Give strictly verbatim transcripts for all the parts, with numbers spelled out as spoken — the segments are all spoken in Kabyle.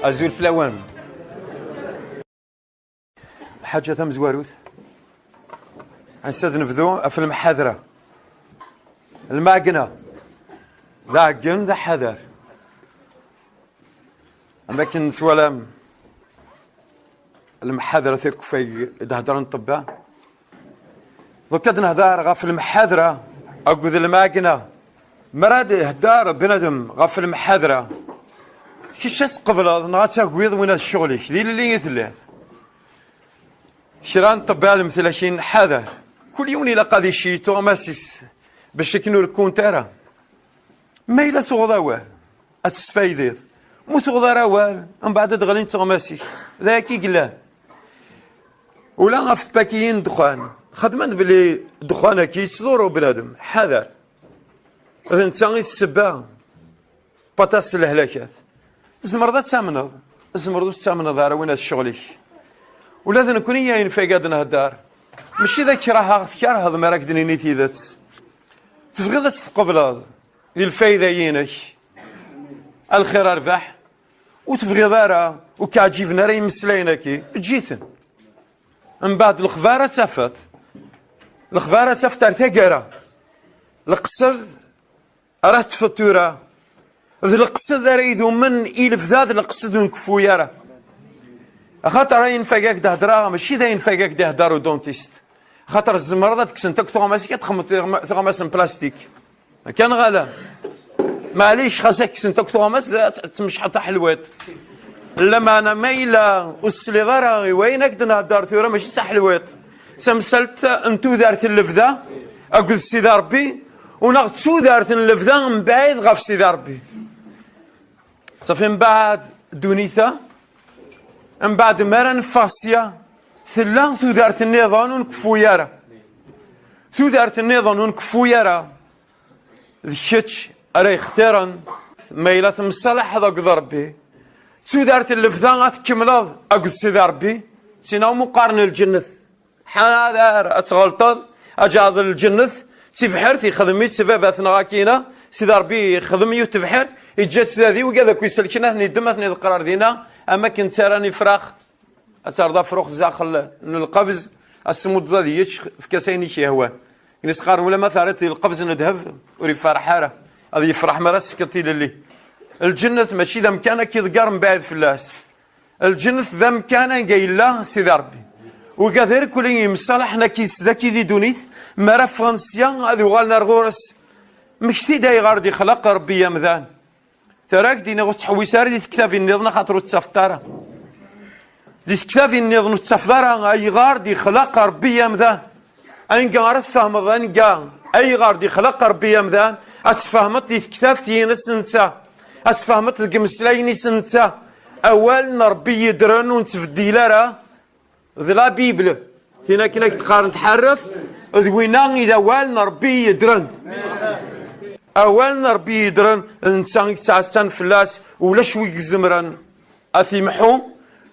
Azul fell-awen. Lḥaǧa tamezwarut, ass-a ad nebdu ɣef lemḥadra. Lmeɛna d aɛeggen, d aḥadar. Am akken twalam lemḥadra takufay i d-heddren ṭṭebba, donc ad nehder ɣef lemḥadra akked lmeɛna. Mi ara d-ihedder bnadem ɣef lemḥadra, kečč ad tqebleḍ neɣ ad tagiḍ, win ad ccɣel-ik, d ilelli i telliḍ. Kra n ṭṭebba lemtel-agi ḥader. Kul yiwen ilaq ad iceyy tuɣmas-is bac akken ur kkunt ara. Ma yella tuɣeḍ awal, ad tesfaydiḍ. Ma ur tuɣeḍ ara awal, mbeɛd ad d-ɣlint tuɣmas-ik. D ayagi i yellan. Ula ɣef tpakiyin n ddexxan, xedmen belli ddexxan-agi yettḍurru bnadem. Ḥader. D netta i d ssebba n waṭas n lehlakat. Tzemreḍ ad tamneḍ, tzemreḍ ur tettamneḍ ara, win ad ccɣel-ik. Ula d nekkni ayen fag ad nhedder, mačči d akraheɣ tkerheḍ mi ara k-d-nini tidet. Tebɣiḍ ad tt-tqebleḍ di lfayda-inek, a lxir a rrbeḥ. Ur tebɣiḍ ara, ur k-ɛǧiben ara yimeslayen-agi, eǧǧ-iten. Mbeɛd lexbar ad tafeḍ. Lexbar ad tafeḍ ar taggara. Leqsed ara teṭṭfeḍ tura, d leqsed ara idumen i lebda, d leqsed ur nkeffu ara. Axaṭer ayen fag ak-d-hedreɣ mačči d ayen fag ak-d-ihedder udentist. Axaṭer tzemreḍ ad kksent akk tuɣmas-ik, ad txedmeḍ tuɣma-, tuɣmas n plastik. Akka neɣ ala? Maɛlic, xas ad kksent akk tuɣmas, ad t-, tmecḥeḍ taḥelwiṭ. Lameɛna ma yella ur tesliḍ ara i wayen ak-d-nhedder tura, mačči d taḥelwiṭ. D tamsalt n tudert n lebda akked Sidi Ṛebbi, u neɣ d tudert n lebda mebɛid ɣef Sidi Ṛebbi. Safi mbeɛd ddunit-a, mbeɛd mi ara neffeɣ sya, tella tudert nniḍen ur nkeffu ara. Tudert nniḍen ur nkeffu ara. D kečč ara yextiren ma yella temsalaḥeḍ akked Ṛebbi. D tudert n lebda ad tkemmleḍ akked Sidi Ṛebbi. D tin umi qqaren lǧennet. Ḥader ad tɣelṭeḍ, aǧaɛḍ n lǧennet, d tibḥirt, yexdem-itt baba-tneɣ akina, Sidi Ṛebbi yexdem yiwet tebḥirt, yeǧǧa-tt dadi, wigad akk iselken ad ten-iddem, ad ten-iḍeqqer ar dina, am akken ttarran ifrax, ad terreḍ afrux zdaxel n lqebz, ad s-tmuddeḍ ad yečč, efk-as ayen i k-yehwan. Akken i s-qqaren, ula ma terriḍ-t di lqebz n ddheb, ur iferreḥ ara, ad yefreḥ mi ara s-tefkeḍ tilelli. Lǧennet mačči d amkan ad k-iḍegger mebɛid fell-as. Lǧennet d amkan anga yella Sidi Ṛebbi. Wigad irkul yemsalaḥen akkis daki di ddunit, mi ara ffɣen sya ad uɣalen ar ɣur-s. Mmekti-d ayɣer d-ixleq Ṛebbi amdan. Tura ad k-d-iniɣ ur ttḥewwis ara di tektabin nniḍen axaṭer ur tt-tafeḍ ara. Di tektabin nniḍen ur tettafeḍ ara ayɣer d-ixleq Ṛebbi amdan. Anga ara tfehmeḍ anga ayɣer d-ixleq Ṛebbi amdan, ad tfehmeḍ di tektabt-ines netta, ad tfehmeḍ deg imeslayen-is netta. Awal n Ṛebbi yeddren ur nettbeddil ara, d la Bible. Tin akken ad k-d-qqaren tḥerref, d winna i d awal n Ṛebbi yeddren. Awal n Ṛebbi yeddren, d netta i yettɛassan fell-as, ulac wi izemren ad t-imḥu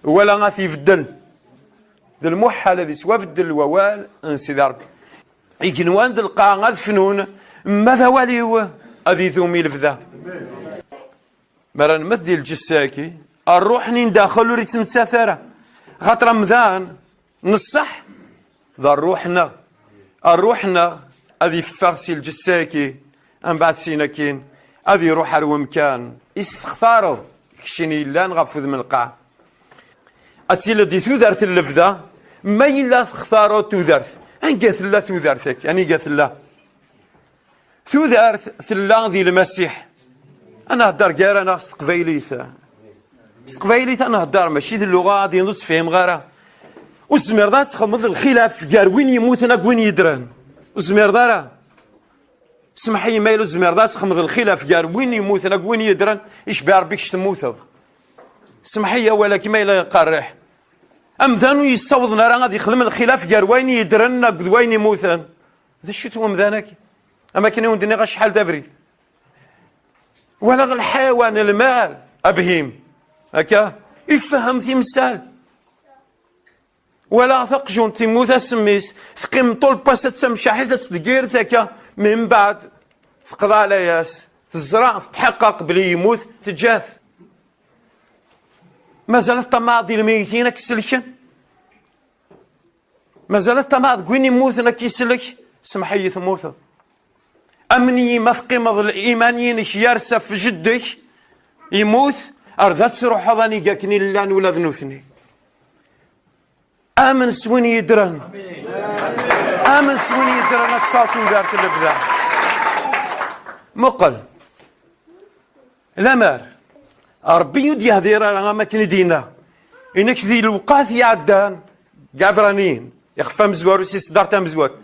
wala ad t-ibeddel. D lmuḥal ad yettwabeddel wawal n Sidi Ṛebbi. Igenwan d lqaɛa ad fnun, ma d awal-iw ad idum i lebda. Mi ara nmet di lǧessa-agi, ṛṛuḥ-nni n daxel ur yettmettat ara. Axaṭer amdan n ṣṣeḥ d ṛṛuḥ-nneɣ. Ṛṛuḥ-nneɣ ad yeffeɣ si lǧessa-agi, mbeɛd sin akkin ad iṛuḥ ar wemkan i s-textareḍ, keččini yellan ɣef wudem n lqaɛa. Ad tiliḍ di tudert n lebda, ma yella textareḍ tudert. Anga tella tudert-agi? Aniga tella? Tudert tella di Lmasiḥ. Ad nehder gar-aneɣ s teqbaylit. S teqbaylit ad nehder, mačči d lluɣa ad yenḍu ur tt-fhimeɣ ara. Ur tezmireḍ ad txedmeḍ lxilaf gar win yemmuten akked win yeddren. Ur tezmireḍ ara. Smeḥ-iyi ma yella ur tezmireḍ ad txedmeḍ lxilaf gar win yemmuten akked win yeddren, icbi Ṛebbi kečč temmuteḍ. Smeḥ-iyi awal-agi ma yella iqerriḥ. Amdan ur yessawḍen ara ad yexdem lxilaf gar wayen yeddren akked wayen yemmuten. D acu-t wemdan-agi? Am akken i wen-d-nniɣ acḥal d abrid. Walaɣ lḥayawan, lmal, abhim. Akka, ifehhem timsal. Walaɣ taqjunt temmut ass-mmi-s, teqqim ṭul n wass ad tamcaḥit, ad tdeggiret akka, mi mbeɛd teqḍeɛ layas, teẓra, tetḥeqqeq belli yemmut, teǧǧa-t. Mazal teṭṭamaɛeḍ di lmeyytin ad k-selken? Mazal teṭṭamaɛeḍ deg win immuten ad k-isellek? Semḥ-iyi, temmuteḍ. Amen-iyi, ma teqqimeḍ iman-inek yers ɣef jeddi-k yemmut, ar d ad truḥeḍ anida akken i llan ula d nutni. Amen s win yeddren. Amen s win yeddren ad tesɛuḍ tudert n lebda. Muqel. Lemmer Ṛebbi ur d-yehdir ara am akken i d-yenna. Inek di lewqat iɛeddan, deg Ɛebraniyen, ixef amezwaru si tseddart tamezwarut.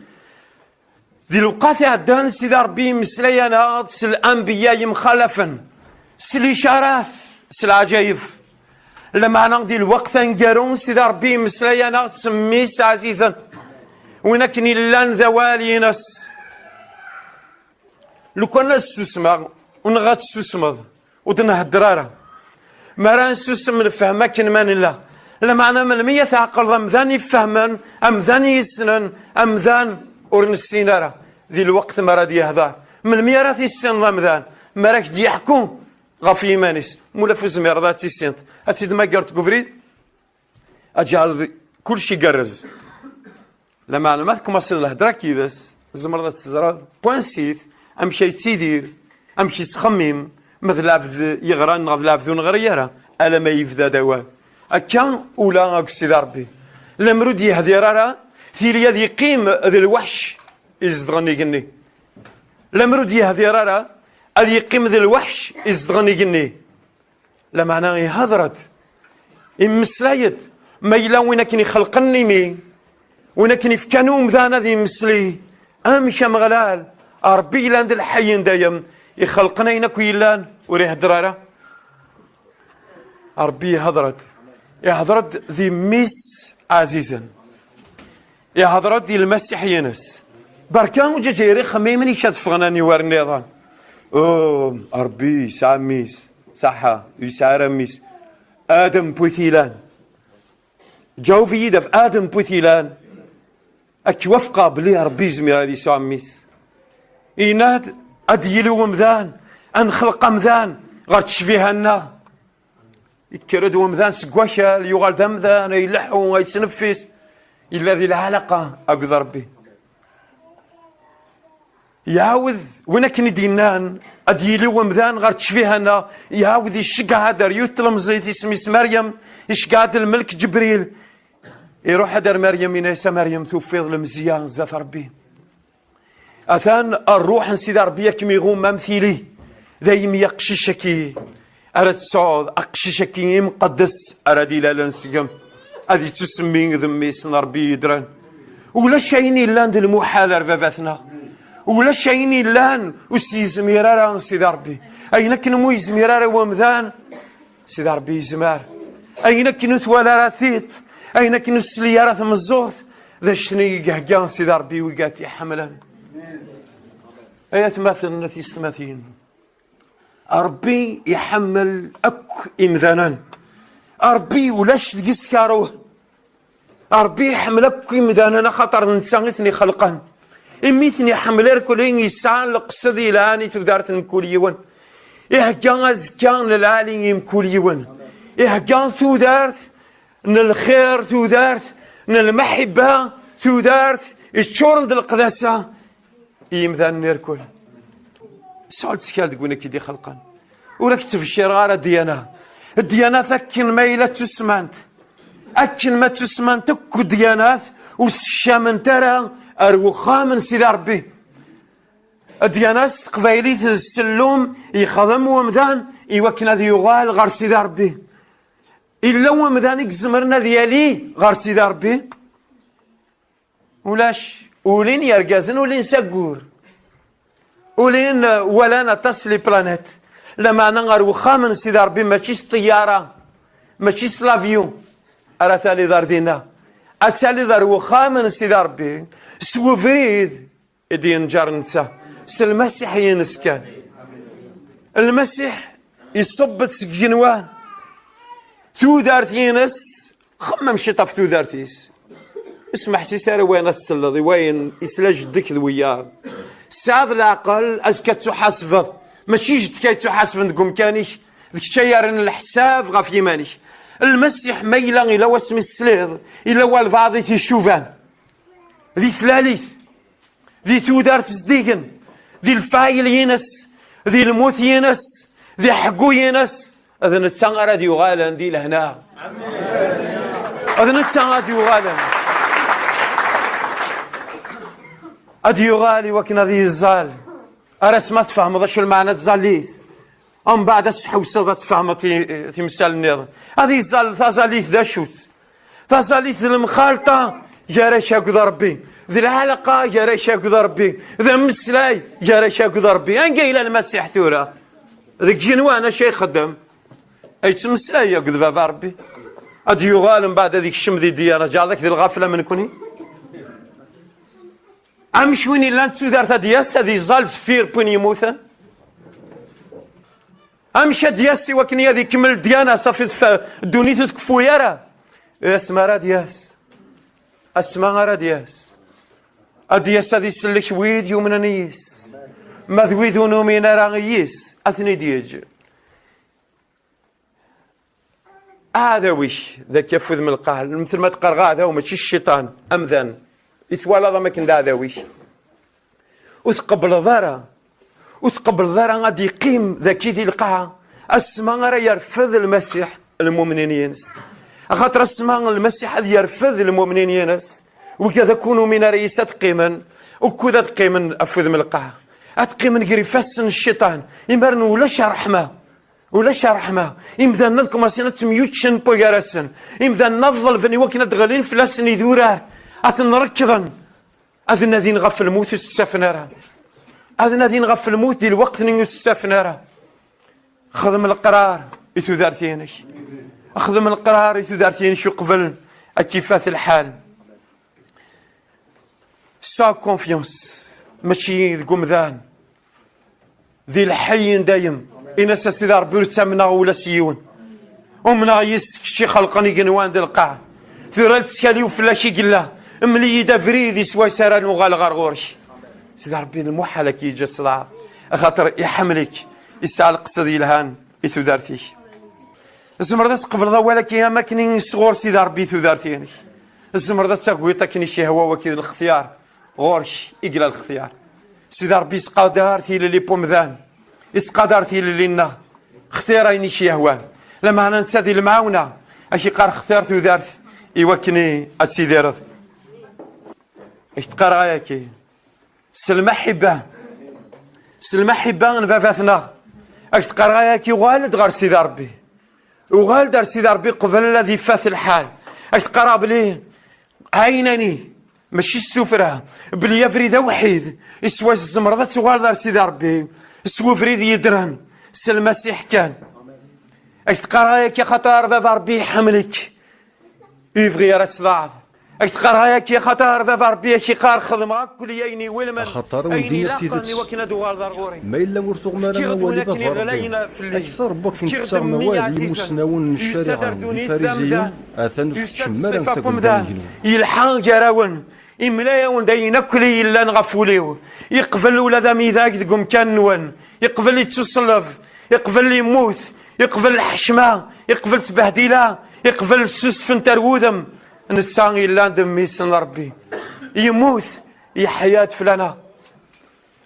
Di lewqat iɛeddan, Sidi Ṛebbi yemmeslay-aneɣ-d s lanbeyya yemxalafen, s licarat, s leɛǧayeb. Lameɛna di lweqt aneggaru, Sidi Ṛebbi yemmeslay-aneɣ-d s mmi-s ɛzizen, win akken illan d awal-ines. Lukan ad susmeɣ, u neɣ ad tsusmeḍ, ur d-nhedder ara. Mi ara nsusem, nefhem akken ma nella. Lameɛna melmi ad tɛeqleḍ amdan ifehmen, amdan yessnen, amdan ur nessin ara, di lweqt mi ara d-yehder? Melmi ara tissineḍ amdan? Mi ara k-d-yeḥku ɣef yiman-is. Mula fu zmireḍ ad tissineḍ, ad tt-id-magreḍ deg ubrid, ad tǧeɛleḍ kullec igerrez. Lameɛna ma tkumaṣiḍ lhedra yid-s, tzemreḍ ad teẓreḍ point six, amek ay yettidir, amek yettxemmim, ma d lɛebd yeɣran neɣ d lɛebd ur neɣri ara, alamma yebda-d awal. Akka ula akk Sidi Ṛebbi. Lemmer ur d-yehdir ara, tili ad yeqqim d lweḥc izedɣen igenni. Lemmer ur d-yehdir ara, ad yeqqim d lweḥc izedɣen igenni. Lameɛna ihedṛ-d, immeslay-d, ma yella win akken ixelqen imi, win akken ifkan i umdan ad yemmeslay, amek Ameɣlal, Ṛebbi yellan d lḥeyy n dayem, ixelqen ayen akk yellan, ur iheddeṛ ara? Ṛebbi ihedṛ-d, ihedṛ-d di Mmi-s ɛzizen. Ihedṛ-d i Lmasiḥ-ines. Berka uǧaǧayr ixemmimen ica ad ffɣen aniwer nniḍen. Um, Ṛebbi yesɛa mmi-s. Ṣaḥḥa, ur yesɛi ara mmi-s. Adem n wit ilan. Ǧaweb-iyi-d ɣef Adem n wit ilan. Ad k-wafqeɣ belli Ṛebbi yezmir ad yesɛu mmi-s. Yenna-d, ad d-yili umdan, ad nexleq amdan ɣer ttecbiha-nneɣ. Yekker-d wemdan seg wakal, yuɣal d amdan, ay ileḥḥu, ay yettneffis, yella di lɛalaqa akked Ṛebbi. Iɛawed win akken i d-yennan, ad d-yili wemdan ɣer ttecbiha-nneɣ, iɛawed iceggeɛ-d ar yiwet tlemẓit, isem-is Meryem, iceggeɛ-d lmelk Ǧebril, iruḥ-d ar Meryem, yenna-yas, a Meryem, tufiḍ lemzeyya zdat Ṛebbi. Atan ṛṛuḥ n Sidi Ṛebbi ad kem-iɣumm am tili. Daymi aqcic-agi ara tesɛuḍ, aqcic-agi imqeddes ara d-ilalen seg-m, ad yettusemmi d mmi-s n Ṛebbi yeddren. Ulac ayen yellan d lmuḥal ar baba-tneɣ. Ulac ayen yellan ur s-yezmir ara Sidi Ṛebbi. Ayen akken umi yezmir ara wemdan, Sidi Ṛebbi yezmer. Ayen akken ur twala ara tiṭ, ayen akken ur tesli ara tmeẓẓuɣt, d acu-nni i ihegga Sidi Ṛebbi i wigad iḥemmlen. Ay atmaten, a tiyessetmatin, Ṛebbi iḥemmel akk imdanen. Ṛebbi ulac deg-s karuh. Ṛebbi iḥemmel akk imdanen, axaṭer d netta i ten-ixelqen. Imi i ten-iḥemmel irkelli, yesɛa leqsed yelhan i tudert n mkul yiwen. Ihegga azekka n lɛali i mkul yiwen. Ihegga tudert n lxir, tudert n lmaḥibba, tudert yeččuren d leqdasa i yimdanen irkul. Sɛu lettkal deg win i k-id-ixelqen. Ur ak-ttbeccireɣ ara ddiyana. Ddiyana akken ma yella d tusmant. Akken ma d tusmant akk ddyanat ur ssekcament ara ar wexxam n Sidi Ṛebbi. Ddiyana s teqbaylit d ssellum yexdem wemdan i wakken ad yuɣal ɣer Sidi Ṛebbi. Illa wemdan i izemren ad yali ɣer Sidi Ṛebbi? Ulac. Ulin yergazen, ulin s aggur. Ulin, eh, walan aṭas les planètes. Lameɛna ɣer wexxam n Sidi Ṛebbi mačči s ṭṭeyyara, mačči s l'avion ara taliḍ ar dinna. Ad taliḍ ar wexxam n Sidi Ṛebbi s webrid i d-yenǧer netta, s Lmasiḥ-ines kan. Lmasiḥ iṣubb-d seg igenwan. Tudert-ines, xemmem ciṭ ɣef tudert-is. Ur smeḥsis ara i wayen ad tselleḍ, i wayen isla jeddi-k d wiyaḍ. Tesɛiḍ leɛqel, azekka ad tuḥasbeḍ. Mačči jeddi-k ay yettuḥasben deg umkan-ik, d kečč ay yerren leḥsab ɣef yiman-ik. Lmasiḥ ma yella, yella wasmi tesliḍ, yella walbeɛḍ i t-icuban di tlalit, di tudert zeddigen, di lfayel-ines, di lmut-ines, di ḥeggu-ines, d netta ara d-yuɣalen di lehna. D netta ad yuɣalen. Ad yuɣal i wakken ad yeẓẓal. Ar asma tfehmeḍ acu lmeɛna n tẓallit. Umbeɛd ad tḥewseḍ ad tfehmeḍ ti-, timsal nniḍen. Ad yeẓẓal taẓallit d acu-tt. Taẓallit d lemxalṭa gar-ak akked Ṛebbi. D lɛalaqa gar-ak akked Ṛebbi. D ameslay gar-ak akked Ṛebbi. Anga yella Lmasiḥ tura? Deg igenwan acu ay ixeddem? Ay yettmeslay akked Baba Ṛebbi. Ad d-yuɣal mbeɛd ad ikcem di ddiyana, ǧeɛleɣ-ak di lɣafla am nekni. Amek win illan d tudert ad d-yas ad iẓẓal deffir n win yemmuten? Amek ad d-yas i wakken ad ikemmel ddiyana, safi tef-, ddunit ur tkeffu ara? Asma ara d-yas. Asma ara d-yas. Ad d-yas ad isellek wid yumnen yis. Ma d wid ur numin ara yis, ad ten-id-yeǧǧ. Aɛdaw-ik, d akka afud m lqaɛ, mtel ma d-qqareɣ aɛdaw, mačči cciṭan, amdan. I twalaḍ am akken d aɛdaw-ik. Ur tqebbleḍ ara, ur tqebbleḍ ara ad d-iqqim daki di lqaɛa, asma ara yerfed Lmasiḥ lmumnin-ines. Axaṭer asma Lmasiḥ ad yerfed lmumnin-ines, wigad akk ur numin ara yis ad qqimen, ukud ad qqimen afud m lqaɛa. Ad qqimen gar ifassen n cciṭan, imaren ulac ṛṛeḥma. Ulac ṛṛeḥma. Imdanen ad kmasin ad ttemyuččen n wagar-asen. Imdanen ad ḍelben i wakken ad d-ɣlin fell-asen idurar. Ad ten-rekḍen. Ad nadin ɣef lmut ur s-ttafen ara. Ad nadin ɣef lmut di lweqt-nni ur s-ttafen ara. Xdem leqrar i tudert-inek. Xdem leqrar i tudert-inek uqbel ad k-ifat lḥal. Sa confiance, mačči deg umdan, di lḥeyy n dayem. Ini-as a Sidi Ṛebbi ur ttamneɣ ula s yiwen. Umneɣ yis kečč ixelqen igenwan d lqaɛ. Tura lettkal-iw fell-ak i yella. Mel-iyi-d abrid i swayes ara nuɣal ɣer ɣur-k. Sidi Ṛebbi lmuḥal ad k-yeǧǧ ad tḍeɛfeḍ, axaṭer iḥemmel-ik, yesɛa leqsed yelhan i tudert-ik. Tzemreḍ ad tqebleḍ awal-agi am akken sɣur Sidi Ṛebbi i tudert-inek. Tzemreḍ ad tagiḍ akken i k-yehwa waki d lextyar. Ɣur-k i yella lextyar. Sidi Ṛebbi yesqadar tilelli n umdan, yesqadar tilelli-nneɣ. Xtir ayen i k-yehwan. Lameɛna netta di lemɛawna, ad k-iqqar xtir tudert i wakken ad tidireḍ. Ad k-d-qqareɣ ayaki. S lmaḥibba, s lmaḥibba n baba-tneɣ, ad k-d-qqareɣ ayaki, uɣal-d ɣer Sidi Ṛebbi. Uɣal-d ar Sidi Ṛebbi qbel ad ifat lḥal. Ad k-d-qqareɣ belli ɛinani, mačči s tuffra, belli abrid awḥid i swayes tzemreḍ ad tuɣaleḍ ar Sidi Ṛebbi, s webrid yeddren, s Lmasiḥ kan. Ad k-d-qqareɣ ayaki axaṭer Baba Ṛebbi iḥemmel-ik. Ur yebɣi ara ad tḍeɛfeḍ. Ad k-d-qqareɣ ayaki axaṭer Baba Ṛebbi ad k-iqqar xedmeɣ akk ayen iwulmen, axaṭer awen-d-iniɣ tidet, i wakken ad uɣaleḍ ar ɣur-i. Ma yella ur tuɣem ara awal i Baba Ṛebbi, akter n wakken tessaɣem awal i yimusnawen n ccariɛa d ifariziyen, atan ur tkeččmem ara tagenda n yigenwan. Yelḥa gar-awen, imla-yawen-d ayen akk i yellan ɣef wul-iw. Iqbel ula d amidag deg umkan-nwen, iqbel ittuṣelleb, iqbel immut, iqbel lḥecma, iqbel ttbehdila, iqbel ssusfent ar wudem. Netta yellan d mmi-s n Ṛebbi. Yemmut, yeḥya-d fell-aneɣ.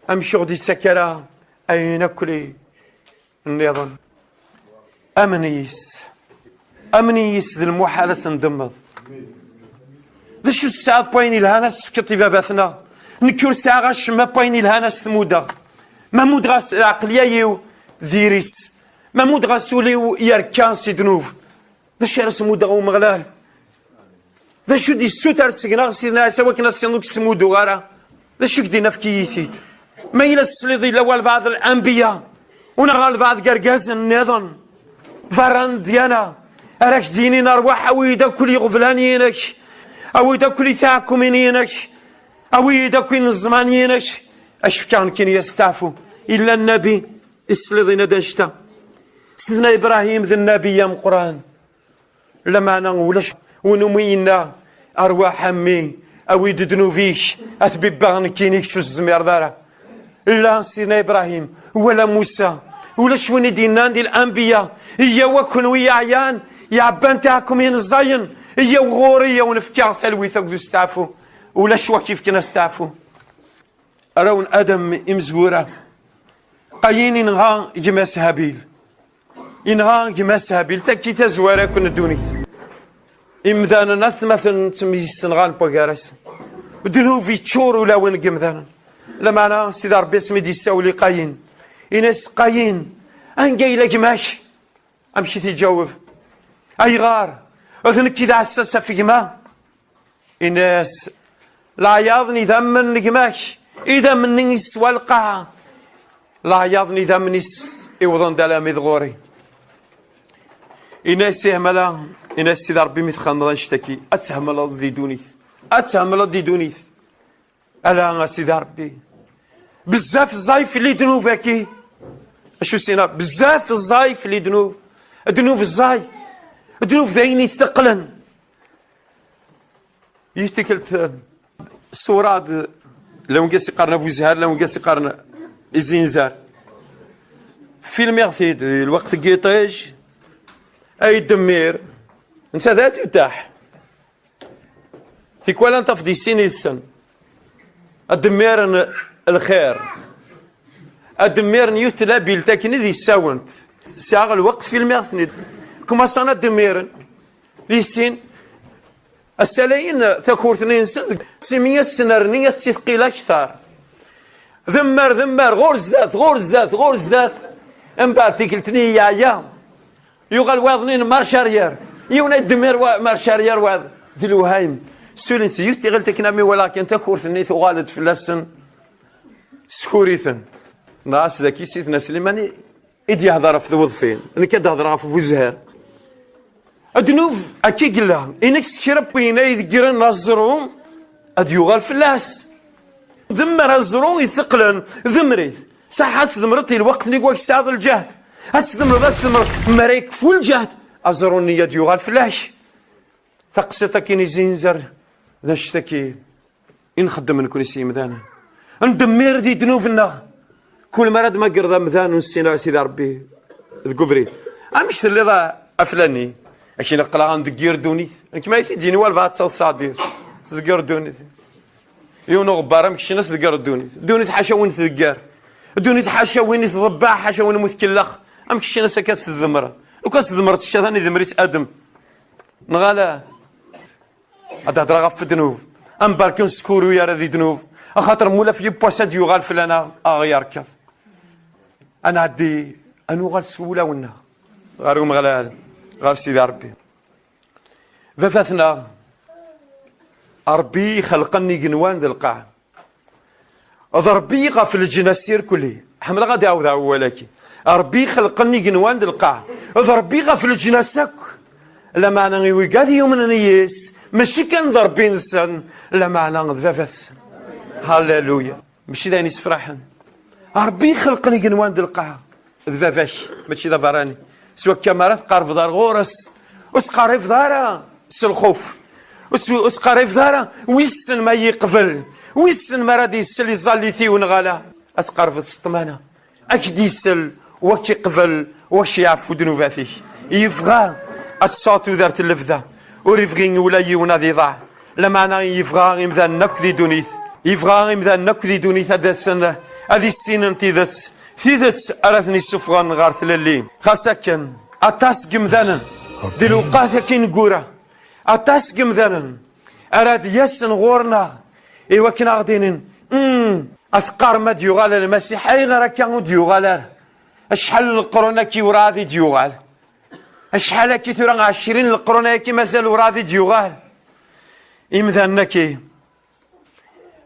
Amek ur ɣ-d-yettak ara ayen akk nniḍen? Amen yis. Amen yis, d lmuḥal ad tendemmeḍ. D acu tesɛiḍ n wayen yelhan ad s-tefkeḍ i baba-tneɣ? Nekk ur sɛiɣ acemma n wayen yelhan ad s-t-muddeɣ. Ma muddeɣ-as lɛeqliya-iw, diri-tt. Ma muddeɣ-as ul-iw, yerka si ddnub. D acu ara s-muddeɣ i Umeɣlal? D acu d-yessuter seg-neɣ Sidna Ɛisa wakken ad s-tiniḍ ur k-ttmudduɣ ara? D acu i k-d-inna efk-iyi-t-id? Ma yella tesliḍ yella walbeɛḍ n lanbiya, u neɣ albeɛḍ n yergazen nniḍen, berra n ddyana, ara k-d-yinin rwaḥ, awi-yi-d akk iɣeblan-inek, awi-yi-d akk tiɛekkumin-inek, awi-yi-d akk ineẓman-inek, ad k-fkeɣ nekkini asteɛfu. Yella nnabi, isliḍ yenna-d annect-a. Sidna Ibrahim d nnabi ameqqran. Lameɛna ulac win umi yenna, "Arwaḥ a mmi, awi-d ddnub-ik, a t-bibbeɣ nekkini, kečč ur tezmireḍ ara." Illa Sidna Ibrahim, wala Musa, ulac win i d-yennan di lanbiya, "Iyyaw a kunwi yeɛyan, Iɛebban tiɛekkumin ẓẓayen, iyyaw ɣur-i, iyyaw nefka talwit akked usteɛfu. Ulac wakk ifken asteɛfu. Arraw n Adam imezwura. Qayin inɣa gma-s Habil. Inɣa gma-s Habil, taki tazwara akk n ddunit. Imdanen atmaten ttemyessenɣan n wagar-asen. Ddnub iččur ulawen n yimdanen. Lameɛna Sidi Ṛebbi asmi d-yessawel i Qayin, in-as: Qayin, anga yella gma-k? Amek i t-iǧaweb? Ayɣer? D nekk i d aɛessas ɣef gma? Ini-as: leɛyaḍ n idammen n gma-k, idammen-nni yeswa lqaɛa. Leɛyaḍ n idammen-is iwḍen-d alammi d ɣur-i. Ini-as: ihmala, ini-as: Sidi Ṛebbi, mi txedmeḍ annect-agi, ad themleḍ di ddunit. Ad themleḍ di ddunit. Ala a Sidi Ṛebbi, bezzaf ẓẓay fell-i ddnub-agi. Acu s-yenna? Bezzaf ẓẓay fell-i ddnub. Ddnub ẓẓay. Ddnub d ayen iteqqlen. Yiwet tikkelt, eh, ṣṣura-d, lawan i s-iqqaren Abu Zhar, lawan i s-iqqaren Izinzar. Filmiɣ-t-id lweqt n yiṭij, ay ddemmir, netta d at utaḥ. Tikwal ad tafeḍ yessin yid-sen. Ad d-mmiren lxir. Ad d-mmiren yiwet tlabilt akken i d-issawent. Sɛiɣ lweqt filmiɣ-ten-id. Kumaṣan ad d-mmiren. Di sin. Ass-a layin takurt-nni-nsen, simi ass-n rni ass-tt-tqil akter. Demmer, demmer, ɣur zdat, ɣur zdat, ɣur zdat. Mbeɛd tikkelt-nni yeɛya. Yuɣal wayeḍ-nni n marche arrière. Yiwen ay d-demmer wa-, marche arrière wayeḍ. D lewhayem. Sulin s yiwet tiɣilt akken am iwala kan takurt-nni tuɣal-d fell-asen. Skur-iten. Nɣas daki Sidna Sliman i, i d-yehder ɣef tweḍfin. Nekk ad d-hedreɣ ɣef Buzher. Ddnub akka i yella. Inek s kra n wayen ay ideggren aẓru ad yuɣal fell-as. Demmer aẓru iteqqlen, demmer-it. Saḥ ad tdemmreḍ i lweqt-nni wak tesɛiḍ lǧehd. Ad tdemmreḍ, ad tdemmreḍ, mi ara yekfu lǧehd, aẓru-nni ad yuɣal fell-ak. Taqsiṭ akin izinzer d annect-agi i nxeddem nekni s yimdanen. Ndemmir di ddnub-nneɣ. Kul mi ara d-magreḍ amdan ur nessin ara Sidi Ṛebbi deg ubrid. Amek telliḍ a, a flani? Akin aql-aɣ ndeggir ddunit. Nekk ma i t-id-yini walbeɛḍ d taḍsa d-, tdeggir ddunit. Yiwen uɣebbar amek ccna tdeggir ddunit. Ddunit ḥaca win tdegger. Ddunit ḥaca win i tḍebbeɛ, ḥaca win mu tkellex. Amek ccna s akka s-tdemmreḍ? Lukan s-tdemmreḍ s ccan idemmer-itt Adem. Neɣ ala? Ad d-hedreɣ ɣef ddnub. Ambarku ur nskuru ara di ddnub. Axaṭer mulaf yiwwas ad d-yuɣal fell-aneɣ, a ɣ-yerkeḍ. Ad nɛeddi, ad nuɣal s wulawen-nneɣ ɣer Umeɣlal, ɣer Sidi Ṛebbi. Baba-tneɣ, Ṛebbi ixelqen igenwan d lqaɛ. D Ṛebbi ɣef leǧnas irkelli. Ḥemmleɣ ad ɛawdeɣ awal-agi. Ṛebbi ixelqen igenwan d lqaɛ. D Ṛebbi ɣef leǧnas akk. Lameɛna i wigad yumnen yis, mačči kan d Ṛebbi-nsen, lameɛna d baba-tsen. Halleluya. Mačči d ayen issefraḥen. Ṛebbi ixelqen igenwan d lqaɛ. D baba-k, mačči d aberrani. S wakka mi ara tqerbeḍ ar ɣur-s, ur tqerribeḍ ara s lxuf. Ur tt-, ur tqerribeḍ ara, wissen ma yeqbel, wissen ma ara d-yessel iẓallit-iw neɣ ala. Ad tqerbeḍ s ṭṭmana. Ad k-d-yessel, wa k-iqbel, wa k-yeɛfu ddnubat-ik. Yebɣa ad tesɛuḍ tudert n lebda. Ur yebɣi ula yiwen ad iḍaɛ. Lameɛna yebɣa imdanen akk di ddunit. Yebɣa imdanen akk di ddunit ad asen, ad issinen tidet. Tidet ara ten-issufɣen ɣer tlelli. Xas akken, aṭas n yimdanen, di lewqat-agi ineggura, aṭas n yimdanen ara d-yasen ɣur-neɣ i wakken a ɣ-d-inin, "Hmm, a teqqarem ad d-yuɣal Lmasiḥ, ayɣer akka ur d-yuɣal ara? Acḥal n leqrun-agi werɛad i d-yuɣal? Acḥal-agi tura, ɛecrin n leqrun-agi mazal werɛad i d-yuɣal?" Imdanen-agi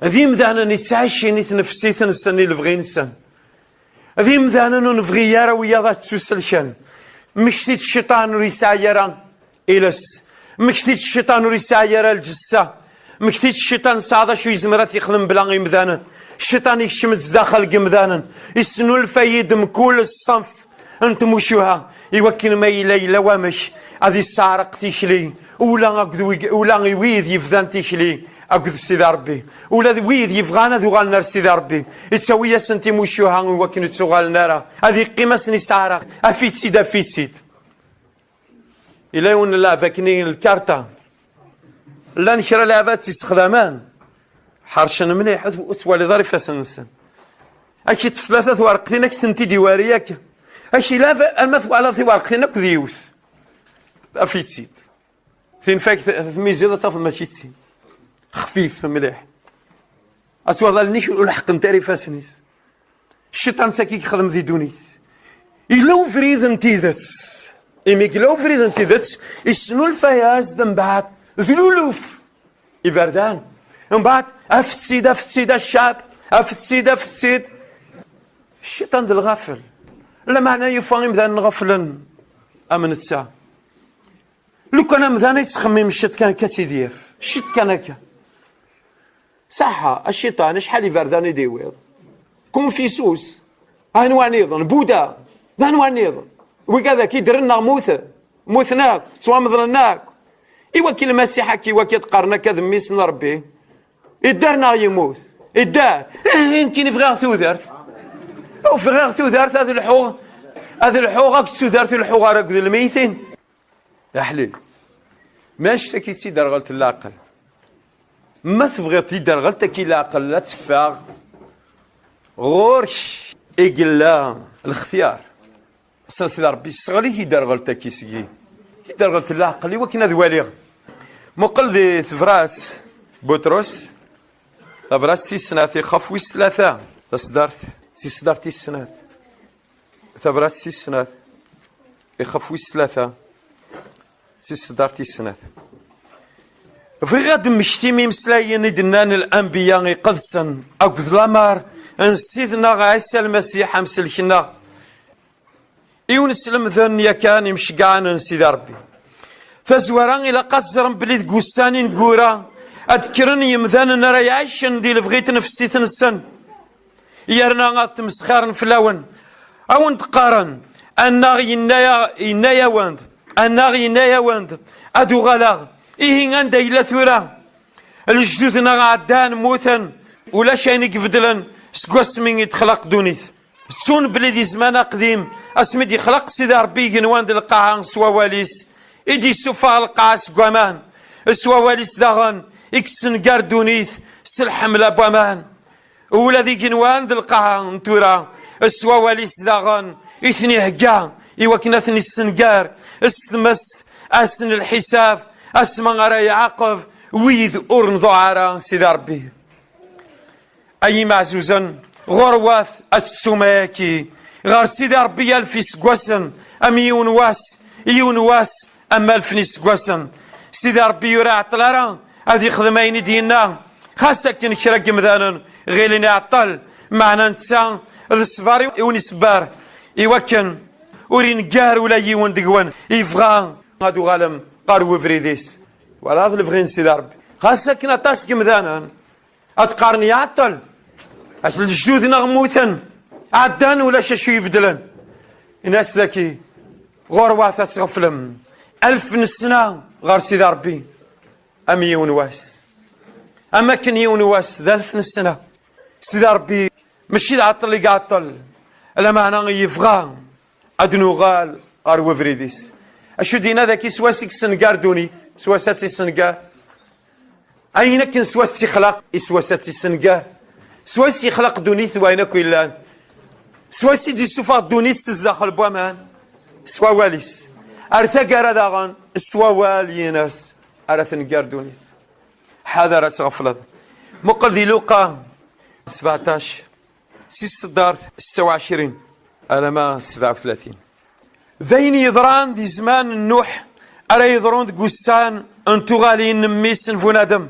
d imdanen yettɛicin i tnefsit-nsen, i lebɣi-nsen. D imdanen ur nebɣi ara wiyaḍ ad ttuselken. Mmekti-d cciṭan ur yesɛi ara iles. Mmekti-d cciṭan ur yesɛi ara lǧessa. Mmekti-d cciṭan tesɛa d acu yezmer ad t-yexdem bla imdanen. Cciṭan yekcem-d zdaxel n yimdanen. Yesnulfa-yi-d mkul ṣṣenf n tmucuha, iwakken ma yella yella wamek ad isseɛreq tikli, ula akked wi-, ula i wid yebdan tikli akked Sidi Ṛebbi, ula d wid yebɣan ad uɣalen ar Sidi Ṛebbi, ittawi-yasen timucuha iwakken ur ttuɣalen ara, ad iqqim ad sen-isseɛreq, af-itt-id, af-itt-id. Yella yiwen n lɛeb akkenni n lkarṭa. Llan kra lɛebad ttissexdamen. Ḥercen mliḥ, ur t-, ur twaliḍ ara ifassen-nsen. Ad k-iṭṭef tlata twerqtin, ad k-tent-id-iwari akka. Ad k-ilab alma twalaḍ tiwerqtin akk d yiwet. Af-itt-id. Tinfakt tmiziḍ ad tafeḍ mačči d tin. Xfif mliḥ. Ad twaḍ allen-ik ur leḥqent ara ifassen-is. Cciṭan d taki yexdem di ddunit. Yella ubrid n tidet. Imi yella ubrid n tidet, isnulfa-yas-d mbeɛd d luluf iberdan. Mbeɛd, afet-tt-id, afet-tt-id a ccɛeb, afet-tt-id, afet-tt-id. Cciṭan d lɣafel. Lameɛna yufa imdanen ɣeflen am netta. Lukan amdan yettxemmim ciṭ kan akka ad tt-id-yaf. Ciṭ kan akka. Saḥa, a cciṭan, acḥal iberdan i d-iwiḍ? Confucius, anwa nniḍen? Buda, d anwa nniḍen? Wigad akk i ddren neɣ muten? Muten akk, ttwamḍlen akk. Iwakki Lmasiḥ akk, iwakki ad qqaren akka d mmi-s n Ṛebbi. Idder neɣ yemmut? Idder. Eh, nekkini bɣiɣ tudert. Ur bɣiɣ tudert, ad lḥuɣ, ad lḥuɣ akked tudert, ur lḥuɣ ara akked lmeytin. D aḥlil. Ma anect-agi d tiderɣelt n leɛqel. Ma tebɣiḍ tiderɣelt-agi n leɛqel ad teffeɣ ɣur-k i yella lextyar. Ass-a Sidi Ṛebbi yesseɣli tiderɣelt-agi seg-i. Tiderɣelt n leɛqel i wakken ad waliɣ. Muqel di tebrat Buṭrus, tabrat tis snat, ixef wis tlata, taṣdart, tis snat, tis snat. Tabrat tis snat, ixef wis tlata, si tseddart tis snat. Bɣiɣ ad d-mmektim imeslayen i d-nnan lanbiya iqedsen akked lamer n Sidna Ɛisa Lmasiḥ amsellek-nneɣ, i wen-slemden yakan imceggɛen n Sidi Ṛebbi. Tazwara, ilaq ad ẓren belli deg wussan ineggura ad d-kkren yemdanen ara iɛicen di lebɣi tnefsit-nsen. Yerna ad tmesxirem fell-awen. A wen-d-qqaren, annaɣ yenna-, yenna-yawen-d, annaɣ yenna-yawen-d, ad uɣaleɣ. Ihi anda yella tura? Lejdud-nneɣ ɛeddan, mmuten, ulac ayen i ibeddlen seg wasmi i d-texlaq ddunit. Ttun belli di zzman aqdim, asmi d-yexlaq Sidi Ṛebbi igenwan d lqaɛa s wawal-is, i d-yessufeɣ lqaɛa seg waman, s wawal-is daɣen i yessenger ddunit s lḥemla n waman. Ula d igenwan d lqaɛa n tura, s wawal-is daɣen i ten-ihegga i wakken ad ten-issenger s tmest, ass n lḥisab, asma ara iɛaqeb wid ur nḍuɛ ara Sidi Ṛebbi. Ay imeɛzuzen, ɣurwat ad tettum ayaki ɣer Sidi Ṛebbi alef iseggasen, am yiwen wass, yiwen wass, am alef n iseggasen. Sidi Ṛebbi ur iɛeṭṭel ara ad ixdem ayen i d-yenna, xas akken kra n yemdanen ɣilen iɛeṭṭel, meɛna netta d ṣṣber i wen-isebber, iwakken ur ineggar ula yiwen deg-wen. Yebɣa ad uɣalem ɣer webrid-is. Wala d lebɣi n Sidi Ṛebbi. Xas akken aṭas n yemdanen ad qqaren iɛeṭṭel. At lejdud-nneɣ mmuten, ɛeddan, ulac acu ibeddlen. Ini-as daki, ɣurwat ad tɣeflem. Alef n ssna ɣer Sidi Ṛebbi, am yiwen wass. Am akken yiwen wass d alef n ssna. Sidi Ṛebbi mačči d aɛeṭṭel i iɛeṭṭel, lameɛna yebɣa ad nuɣal ɣer webrid-is. Acu d-yenna daki, s wass i yessenger ddunit, s wass ad tt-issenger. Ayen akken s wass tt-ixlaq, i s wass ad tt-issenger. S wass yexlaq ddunit d wayen akk yellan. S wass i d-issufeɣ ddunit s zdaxel n waman, s wawal-is. Ar taggara daɣen, s wawal-ines ara tenger ddunit. Ḥader ad tɣefleḍ. Muqel di Luqa sbeɛṭac, si tseddart setta u ɛecrin alamma sebɛa u tlatin. D ayen yeḍran di zzman n Nuḥ ara yeḍrun deg wussan n tuɣalin n mmi-s n bunadem.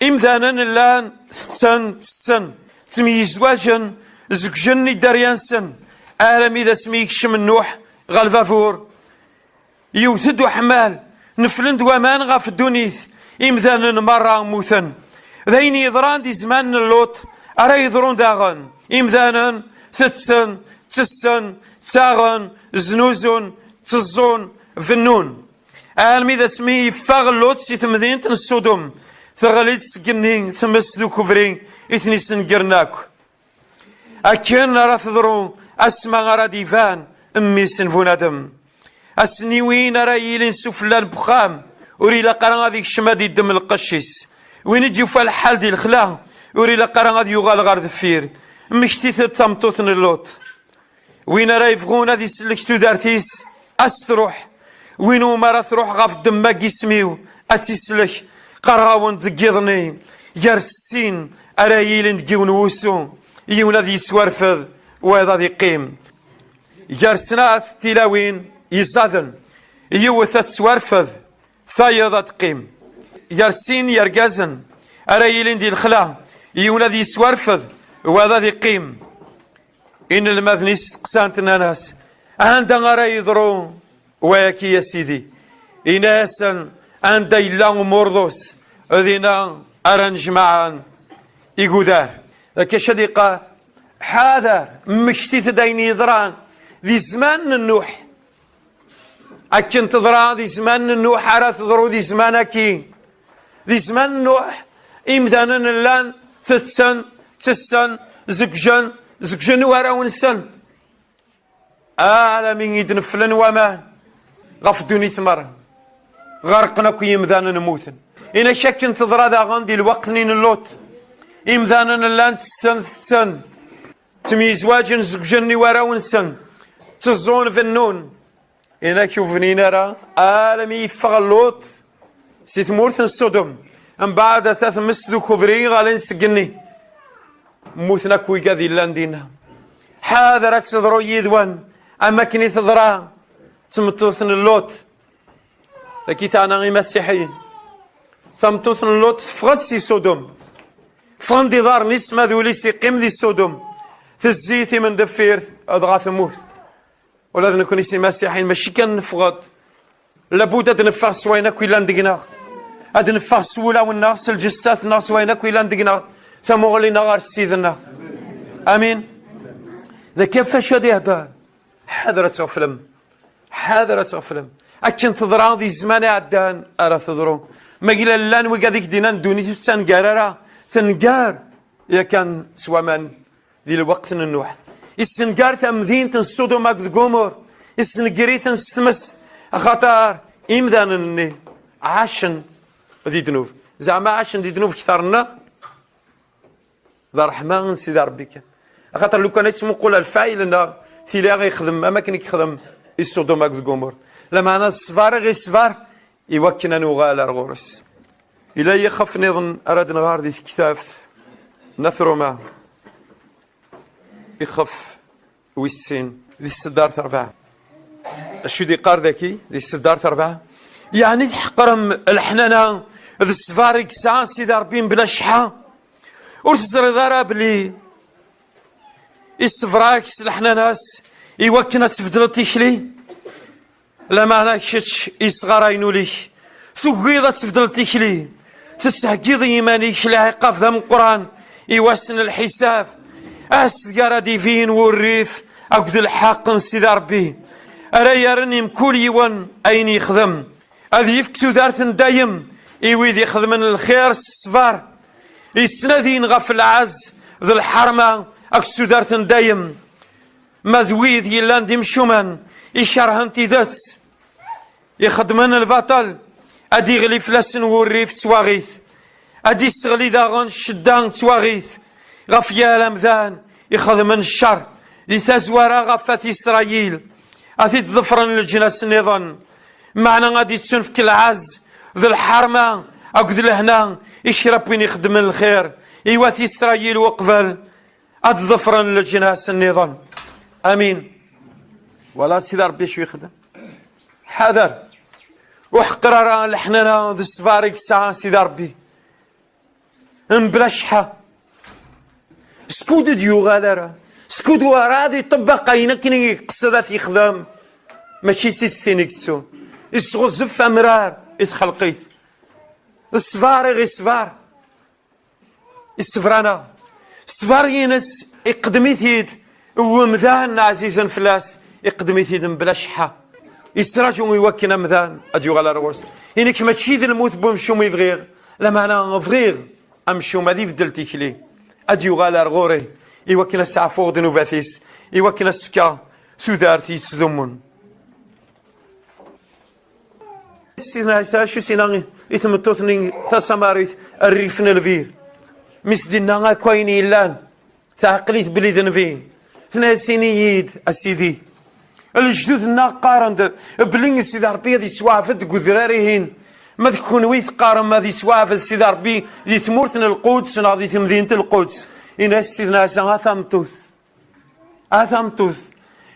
Imdanen llan tetten, tessen, ttemyezwajen, zewjen i dderya-nsen, armi d asmi yekcem Nuḥ ɣer lbabur. Yewwet-d uḥemmal, neflen-d waman ɣef ddunit, imdanen merra mmuten. D ayen yeḍran di zzman n Luṭ ara yeḍrun daɣen. Imdanen tetten, ttessen, ttaɣen, znuzun, tteẓẓun, bennun. Armi d asmi yeffeɣ Luṭ si temdint n Sudum, teɣli-d seg igenni tmes d ukebri i ten-isengren akk. Akken ara teḍru asma ara d-iban mmi-s n bunadem. Ass-nni, win ara yilin sufella n wexxam, ur ilaq ara ad ikcem ad iddem lqecc-is. Win i d-yufa lḥal di lexla, ur ilaq ara ad yuɣal ɣer deffir. Mmektit-d tameṭṭut n Luṭ. Win ara yebɣun ad isellek tudert-is, ad s-truḥ. Win umi ara truḥ ɣef ddemma n yisem-iw, ad tt-isellek. Qqareɣ-awen-d deg yiḍ-nni, gar sin ara yilin deg yiwen wusu, yiwen ad yettwarfed, wayeḍ ad iqqim. Gar snat tilawin iẓaden, yiwet ad tettwarfed, tayeḍ ad teqqim. Gar sin yergazen ara yilin di lexla, yiwen ad yettwarfed, wayeḍ ad iqqim. Inelmaden-is steqsan-t, nnan-as: "Anda ara yeḍru wayaki, a Sidi?" Inna-yasen: "Anda yella umurḍus, dina ara nejmaɛen igudar." Akka ad iqqar: "Ḥader, mmektit-d ayen yeḍran di zzman n Nuḥ." Akken teḍra di zzman n Nuḥ ara teḍru di zzman-agi. Di zzman n Nuḥ, imdanen llan tetten, ttessen, zewǧen, zewǧen warraw-nsen. Alami i d-neflen waman ɣef ddunit merra, ɣerqen akk yimdanen, mmuten. Inak akken teḍra daɣen di lweqt-nni n Luṭ. Imdanen llan tessen, tetten, ttemyezwaǧen, zewǧen i warraw-nsen, tteẓẓun, bennun. Inak ur bnin ara alami yeffeɣ Luṭ si tmurt n Sudum. Mbeɛd ata tmes d ukebri ɣalin seg igenni. Mmuten akk wigad yellan dinna. Ḥader ad teḍru yid-wen am akken i teḍra d tmeṭṭut n Luṭ. Dagi teɛna imasiḥiyen. Tameṭṭut n Luṭ teffeɣ-d si Sudum. Ffɣen-d iḍarren-is, ma d ul-is iqqim di Sudum. Tezzi timendeffirt, dɣa temmut. Ula d nekkni s imasiḥiyen mačči kan neffeɣ-d. Labud ad neffeɣ s wayen akk yellan deg-neɣ. Ad neffeɣ s wulawen-nneɣ, s lǧessat-nneɣ, s wayen akk yellan deg-neɣ. Tamuɣli-nneɣ ɣer Ssid-nneɣ. Amin. D akka ɣef wacu ad ihder. Ḥader ad tɣeflem. Ḥader ad tɣeflem. Akken teḍra di zzman iɛeddan ara teḍru. Ma yella llan wigad i k-d-innan ddunit ur tettenger ara, tenger yakan s waman di lweqt n Nuḥ. Issenger tamdint n Sudum akked Gumur. Issenger-iten s tmes, axaṭer imdanen-nni ɛacen di ddnub. Zeɛma ɛacen di ddnub kter-nneɣ? D ṛṛeḥma n Sidi Ṛebbi kan. Axaṭer lukan ad yettmuqul ɣer lfayl-nneɣ, tili ad yexdem am akken i yexdem i Sudum akked Gumur. Lameɛna d ṣṣber i ɣ-iṣber i wakken ad nuɣal ar ɣur-s. Yella yixef nniḍen ara d-nɣer di tektabt n At Ruma, ixef wis sin, di tseddart rebɛa. Acu d-iqqar daki, di tseddart rebɛa? Yeɛni tḥeqrem leḥnana d ṣṣber i yesɛa Sidi Ṛebbi mebla cceḥḥa? Ur teẓriḍ ara belli iṣṣber-ak s leḥnana-s i wakken ad tbeddleḍ tikli? Lameɛna kečč yesɣarayen ul-ik, tugiḍ ad tbeddleḍ tikli, tettheggiḍ i yiman-ik lɛiqab d ameqqran i wass n lḥisab, ass deg ara d-ibin wurrif akked lḥeqq n Sidi Ṛebbi, ara yerren i mkul yiwen ayen yexdem. Ad yefk tudert n dayem i wid ixedmen lxir s ṣṣber, yettnadin ɣef lɛezz d lḥerma akked tudert n dayem. Ma d wid yellan d imcumen, ikerhen tidet, ixeddmen lbaṭel, ad d-iɣli fell-asen wurrif d twaɣit. Ad d-isseɣli daɣen ccedda d twaɣit ɣef yal amdan ixedmen ccer, di tazwara ɣef At Isṛayil, ad t-id-ḍefren leǧnas nniḍen. Meɛna ad d-ittunefk lɛezz d lḥerma akked lehna i kra n win ixeddmen lxir i Wat Isṛayil uqbel ad ḍefren leǧnas nniḍen. Amin. Wala Sidi Ṛebbi acu yexdem. Ḥader. Ur ḥeqqer ara leḥnana d ṣṣber i yesɛa Sidi Ṛebbi. Mebla cceḥḥa. Skud ur d-yuɣal ara. Skud werɛad iṭebbeq ayen akken i yeqsed ad t-yexdem. Mačči d tidet tin i yettun. Isɣezzef amrar i txelqit. D ṣṣber i ɣ-iṣber. Isebran-aɣ. Ṣṣber-ines iqeddem-it-id wemdan ɛzizen fell-as, iqeddem-it-id mebla cceḥḥa. Yettraǧu i wakken amdan ad yuɣal ar ɣur-s. Inek mačči d lmut n wemcum i bɣiɣ, lameɛna bɣiɣ amcum ad ibeddel tikli, ad yuɣal ar ɣur-i, i wakken ad seɛfuɣ ddnubat-is, i wakken ad s-fkeɣ tudert yettdumun. Sidna Ɛisa, acu s-yenna i tmeṭṭut-nni tasamarit rrif n lbir? Mi s-d-inna akk ayen yellan, teɛqel-it belli d nnbi. Tenna-yas: "Ini-yi-d, a Sidi." Lejdud-nneɣ qqaren-d belli Sidi Ṛebbi ad yettwaɛbed deg udrar-ihin. Ma d kenwi teqqarem ad yettwaɛbed Sidi Ṛebbi di tmurt n Lquds neɣ di temdint n Lquds, yenna-yas Sidna Ɛisa: "A tameṭṭut, a tameṭṭut,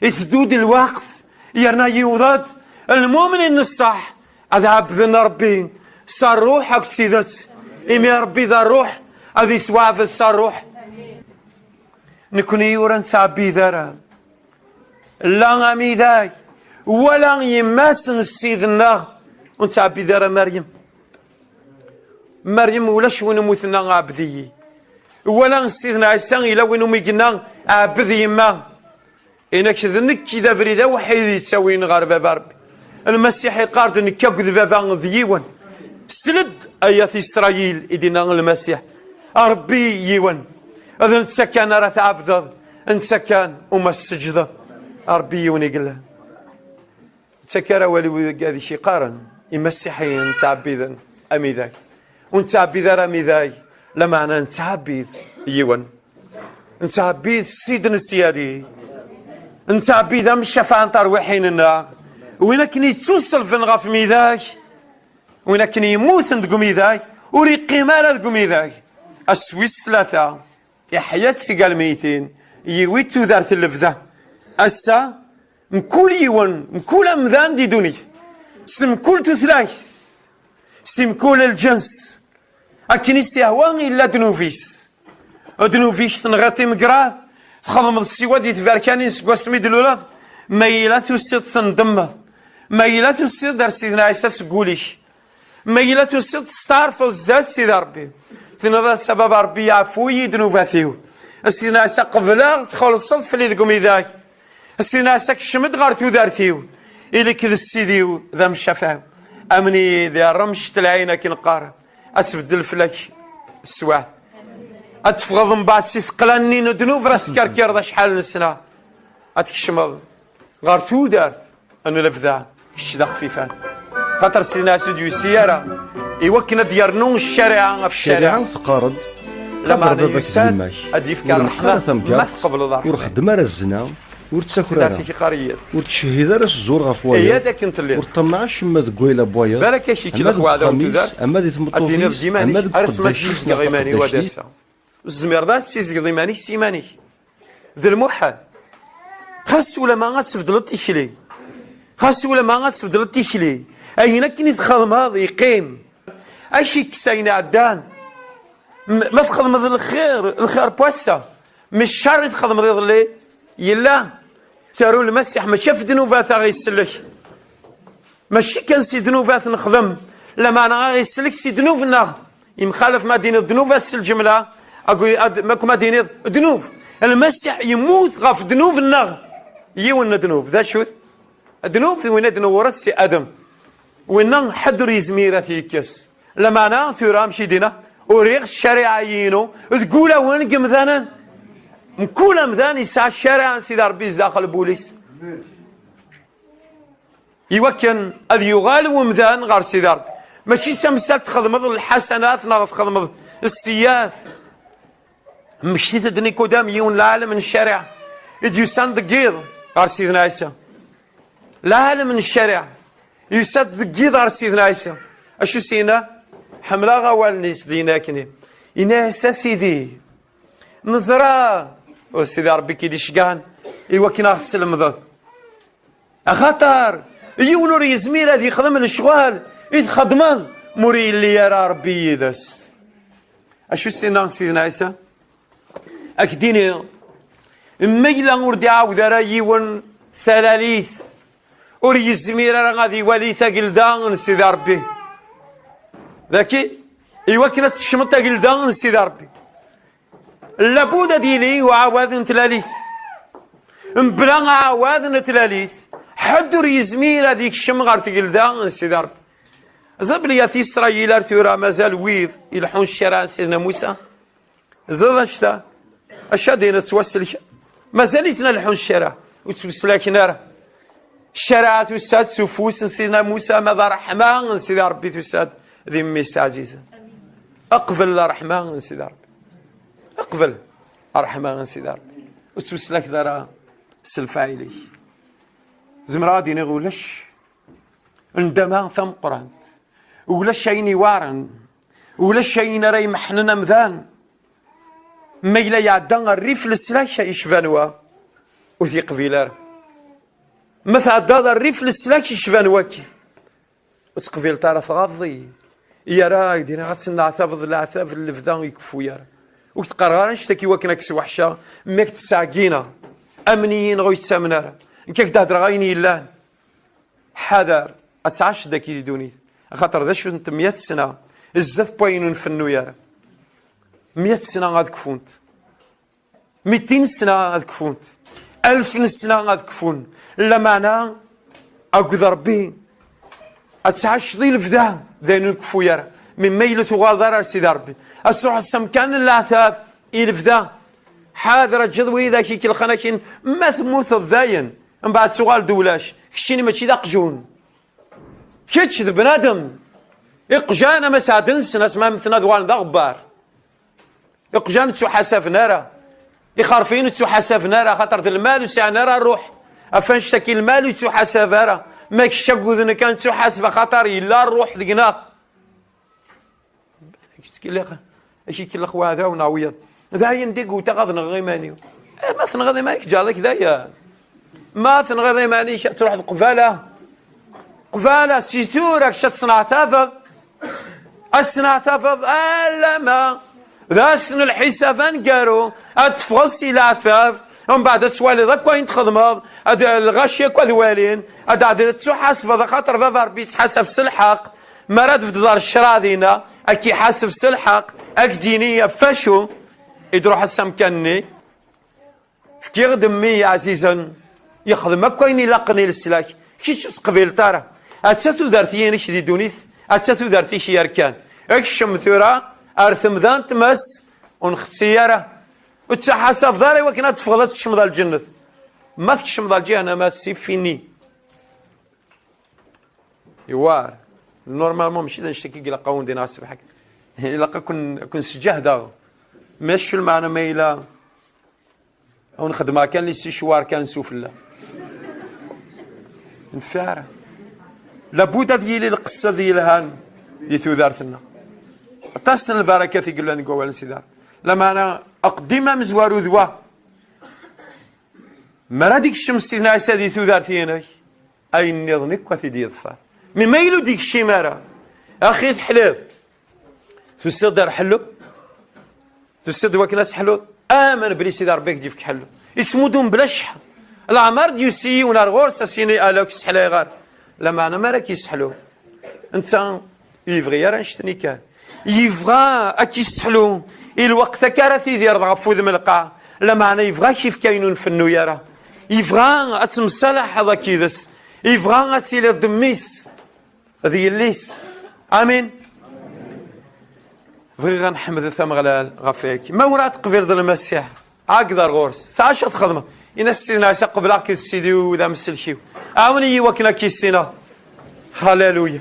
iteddu-d lweqt, yerna yiweḍ-d, lmumnin n ṣṣeḥ ad ɛebden Ṛebbi s ṛṛuḥ akked tidet, imi Ṛebbi d ṛṛuḥ, ad yettwaɛbed s ṛṛuḥ." Nekni ur nettɛebbid ara la amidag wala yemma-s n Ssid-nneɣ, ur nettɛebbid ara Meryem. Meryem, ulac win umi tenna: "Ɛbed-iyi." Wala Sidna Ɛisa, yella win umi yenna: "Ɛbed yemma." Inak d nekk i d abrid awḥid yettawin ɣer Baba Ṛebbi. Lmasiḥ iqqar-d: "Nekk akked Baba d yiwen." Sel-d, ay at Isṛayil, i d-inna Lmasiḥ, Ṛebbi yiwen. D netta kan ara tɛebdeḍ, netta kan uma tesǧdeḍ. Ṛebbi yiwen i yellan. Ttak ara awal i wigad i k-iqqaren imasiḥiyen ttɛebbiden amidag. Ur nettɛebbid ara amidag, lameɛna nettɛebbid yiwen. Nettɛebbid Ssid n Syadi. Nettɛebbid amcafaɛ n terwiḥin-nneɣ. Win akken yettuselben ɣef umidag, win akken yemmuten deg umidag, ur yeqqim ara deg umidag. Ass wis tlata, iḥya-tt seg lmeytin, yiwi-d tudert n lebda. Ass-a, mkul yiwen, mkul amdan di ddunit, s mkul tutlayt, s mkul lǧens, akken i s-ihwa illa ddnub-is. Ddnub-ik tenɣiḍ imegraḍ, txedmeḍ siwa di tberkanin seg wasmi d-luleḍ, ma yella tusiḍ tendemmeḍ, ma yella tusiḍ ar Sidna Ɛisa seg wul-ik, ma yella tusiḍ testeɛrfeḍ zdat Sidi Ṛebbi, tenniḍ-as: "A Baba Ṛebbi, yeɛfu-yi ddnubat-iw." A Sidna Ɛisa, qebleɣ txellṣeḍ fell-i deg umidag. A Sidna Ɛisa, kcem-d ɣer tudert-iw, ili-k d Ssid-iw d amcafaɛ. Amen-iyi di rremc n lɛin akken qqar, ad tbeddel fell-ak sswaɛ. Ad teffɣeḍ mbeɛd si teqla-nni n ddnub, ad teskerkireḍ acḥal n ssna. Ad tkecmeḍ ɣer tudert n lebda, kečč d axfifan. Xaṭer Sidna Ɛisa ur d-yusi ara i wakken ad d-yernu ccariɛa ɣef ccariɛa. Ccariɛa teqqar-d: "Lameɛna yusa-d ad d-yefk ṛṛeḥma ma tqebleḍ ṛṛeḥma. Ur xeddem ara zzna, ur ttaker ara, ur ttcehhid ara s zzur ɣef wayeḍ, ur ṭṭamaɛ acemma deg wayla n wayeḍ, ama deg uxxam-is, ama di tmeṭṭut-is, ama deg uqeddac-is neɣ taqeddact-is." Ur tezmireḍ ad tessizedgeḍ iman-ik s iman-ik. D lmuḥal. Xas ulama ad tbeddleḍ tikli. Xas ulama ad tbeddleḍ tikli. Ayen akken i txedmeḍ yeqqim. Ad k-ikkes ayen iɛeddan. M-, ma txedmeḍ lxir, lxir n wass-a, mi ccer i txedmeḍ iḍelli, yella. Taru Lmasiḥ mačči ɣef ddnubat aɣ-isellek. Mačči kan si ddnubat nexdem, lameɛna aɣ-isellek si ddnub-nneɣ. Yemxalaf ma d-tiniḍ ddnubat s lǧemla, akked, ad, ma d-tiniḍ ddnub. Lmasiḥ yemmut ɣef ddnub-nneɣ. Yiwen n ddnub, d acu-t? Ddnub d win i d-newret si Adem. Winna ḥedd ur yezmir ad t-yekkes. Lameɛna tura amek i d-yenna: "Uriɣ ccariɛa-inu deg ulawen n yemdanen." Mkul amdan yesɛa ccariɛa n Sidi Ṛebbi zdaxel n wul-is. Iwakken ad yuɣal wemdan ɣer Sidi Ṛebbi. Mačči d tamsalt txedmeḍ lḥasanat neɣ txedmeḍ sseyyiat. Mmektit-d Nikudam, yiwen lɛalem n ccariɛa, i d-yusan deg yiḍ ɣer Sidna Ɛisa. Lɛalem n ccariɛa, yusa-d deg yiḍ ɣer Sidna Ɛisa. Acu s-yenna? Ḥemmleɣ awalen-is d-yenna akkenni. Yenna-yas: "A Sidi, neẓra." U Sidi Ṛebbi k-id-icegɛen i wakken a ɣ-teslemdeḍ. Axaṭer yiwen ur yezmir ad yexdem lecɣal i txeddmeḍ ma ur yelli ara Ṛebbi yid-s. Acu s-yenna Sidna Ɛisa? Ad k-d-iniɣ, ma yella ur d-iɛawed ara yiwen talalit, ur yezmir ara ad iwali tagelda n Sidi Ṛebbi. Daki, iwakken ad tekcmeḍ tagelda n Sidi Ṛebbi, labud ad yili uɛawad n tlalit. Mebla aɛawad n tlalit, ḥedd ur yezmir ad yekcem ɣer tgelda n Sidi Ṛebbi. Ẓer belli at Isṛayil ar tura mazal wid ileḥḥun ccariɛa n Sidna Musa. Ẓer annect-a, acu ad d-tiniḍ ttwaselken. Mazal-iten ad leḥḥun ccariɛa, ur ttwaslaken ara. Ccariɛa tusa-d s ufus n Sidna Musa, ma d ṛṛeḥma n Sidi Ṛebbi tusa-d d mmi-s ɛzizen. Qbel ṛṛeḥma n Sidi Ṛebbi. Qbel ṛṛeḥma n Sidi Ṛebbi. Ur ttwaslak ara s lfeɛl-ik. Zemreɣ ad d-iniɣ ulac ndama tameqqrant, ulac ayen iwaren, ulac ayen ara imeḥnen amdan. Ma yella iɛedda rrif leslak yecban wa, ur t-yeqbil ara. Ma tɛeddaḍ rrif leslak yecban waki, ur teqbileḍ ara, tɣaḍeḍ-iyi. Yerra ak-d-iniɣ ad tenneɛtabeḍ leɛtab n lebda ur ikeffu ara. Ur k-teqqareɣ ara annect-agi iwakken ad k-sweḥceɣ, mi ak-d-ttɛeggineɣ. Amen-iyi neɣ ur yettamen ara. Nekk ad k-d-heddreɣ ayen yellan. Ḥader, ad tɛaceḍ dagi di ddunit. Axaṭer d acu n temya sna, zdat n wayen ur nfennu ara. Mya sna ad kfunt. Mitin sna ad kfunt. Alef n sna ad kfun. Lameɛna, akked Ṛebbi, ad tɛaceḍ i lebda, d ayen ur nkeffu ara. Mi ma yella tuɣaleḍ ara ar Sidi Ṛebbi, ad truḥeḍ s amkan n leɛtab i lebda. Ḥader, aǧǧeḍ widak ikelxen akin, ma temmuteḍ dayen, mbeɛd tuɣaleḍ d ulac. Keččini mačči d aqjun. Kečč d bnadem. Iqjan ama sɛedden-sen asma mten ad uɣalen d aɣebbar. Iqjan ur ttuḥasaben ara. Ixerfiyen ur ttuḥasaben ara, xaṭer d lmal ur sɛin ara ṛṛuḥ. Ɣef annect-agi lmal ur yettuḥasab ara. Ma kečč akked nekk ad nettuḥaseb, axaṭer yella ṛṛuḥ deg-neɣ. Ak-ikellex, ak-ikellex waɛdaw neɣ wiyaḍ. D ayen d igewta ad nɣeɣ iman-iw. Eh, ma tenɣiḍ iman-ik, ǧeɛleḍ-ik d aya. Ma tenɣiḍ iman-ik, ad truḥeḍ qbala. Qbala, si tura kečč ad tesneɛtabeḍ. Ad tesneɛtabeḍ alama d ass n lḥisab aneggaru, ad teffɣeḍ si leɛtab, mbeɛd ad twaliḍ akk ayen txedmeḍ, ad, lɣaci akk ad walin, ad, ad tettuḥasbeḍ, axaṭer Baba Ṛebbi yettḥasab s lḥeqq. Mi ara d-tebded ar ccṛeɛ dinna, ad k-iḥaseb s lḥeqq, ad k-d-yini ɣef wacu i d-ruḥ ass amkan-nni. Fkiɣ-d mmi ɛzizen, yexdem akk ayen ilaqen i leslak, kečč ur teqbileḍ ara. Atta tudert-inek di ddunit, atta tudert-ik yerkan. Kcem tura ar temda n tmes, ur nxetti ara. Ur tettḥasabeḍ ara i wakken ad teffɣeḍ ad tkecmeḍ ar lǧennet. Ma tkecmeḍ ar lǧihanama, c'est fini. Iwar. Normalement, mačči d annect-agi i ilaq ad wen-d-iniɣ ṣṣbeḥ-agi. Ilaq ad ken-, ad ken-sǧehdeɣ. Mačči lmeɛna ma yella ad wen-xedmeɣ kan les séchoirs kan sufella. Nfiɛ ara. Labud ad yili lqessad yelhan di tudert-nneɣ. Aṭas n lbarakat i yellan deg wawal n Sidi Ṛebbi. Lameɛna, aqeddim amezwaru d wa. Mi ara d-ikcem Sidna Ɛisa di tudert-inek, ayen nniḍen akk ad t-id-yeḍfer. Mi ma yella ur d-ikcim ara, axi teḥliḍ. Tusiḍ-d ar ḥellu? Tusiḍ-d wakken ad teḥluḍ? Amen belli Sidi Ṛebbi ad k-d-yefk ḥellu. Yettmuddun bla cceḥ. Leɛmer d-yusi yiwen ar ɣur-s, ad s-yini, ala, ur k-sseḥlayeɣ ara. Lameɛna mi ara k-yesseḥlu, netta ur yebɣi ara annect-nni kan. Yebɣa ad k-yesseḥlu i lweqt akka ara tidireḍ ɣef wudem n lqaɛ. Lameɛna yebɣa ad k-yefk ayen ur nfennu ara. Yebɣa ad temsalaḥeḍ akk yid-s. Yebɣa ad tiliḍ d mmi-s d yelli-s. Amin. Bɣiɣ ad nḥemdet Ameɣlal ɣef wayagi. Ma ur teqbileḍ Lmasiḥ, ɛeggeḍ ar ɣur-s. Sɛa acu ad txedmeḍ. Ini-as, Sidna Ɛisa, qebleɣ-k d Sidi-w d amsellek-iw. Ɛawen-iyi wakken ad k-issineɣ. Haleluya.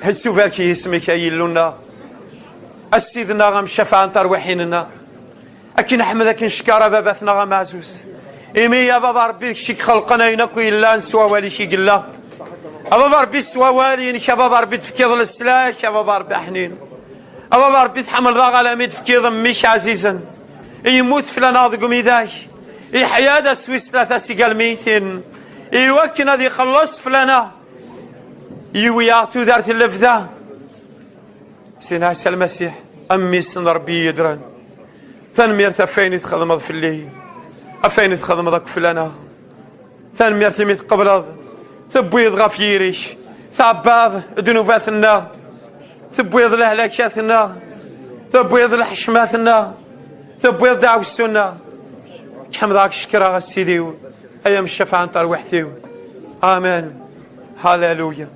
Ḥiss ubarek yisem-ik, ay Illu-nneɣ, a Ssid-nneɣ, a mcafaɛ n terwiḥin-nneɣ. Ad k-neḥmed, ad k-neckeṛ, a Baba-tneɣ ameɛzuz, imi, a Baba Ṛebbi, d kečč i ixelqen ayen akk yellan, s wawal-ik i yella. A Baba Ṛebbi, s wawal-inek, a Baba Ṛebbi, tefkiḍ leslak, a Baba Ṛebbi aḥnin. A Baba Ṛebbi, tḥemmleḍ-aɣ alammi d-tefkiḍ mmi-k ɛzizen, yemmut fell-aneɣ deg umidag, yeḥya-d ass wis tlata seg lmeytin, i wakken ad ixelleṣ fell-aneɣ, yiwi-yaɣ tudert n lebda. Sidna Ɛisa Lmasiḥ, a mmi-s n Ṛebbi yeddren, tanemmirt ɣef wayen i txedmeḍ fell-i, ɣef wayen i txedmeḍ akk fell-aneɣ. Tanemmirt imi tqebleḍ, tewwiḍ ɣef yiri-k, tɛebbaḍ ddnubat-nneɣ, tewwiḍ lehlakat-nneɣ, tewwiḍ lḥecmat-nneɣ, tewwiḍ deɛwessu-nneɣ. Ḥemdeɣ-k, cekkreɣ a Sidi-w, ay amcafaɛ n terwiḥt-iw. Amen. Haleluya.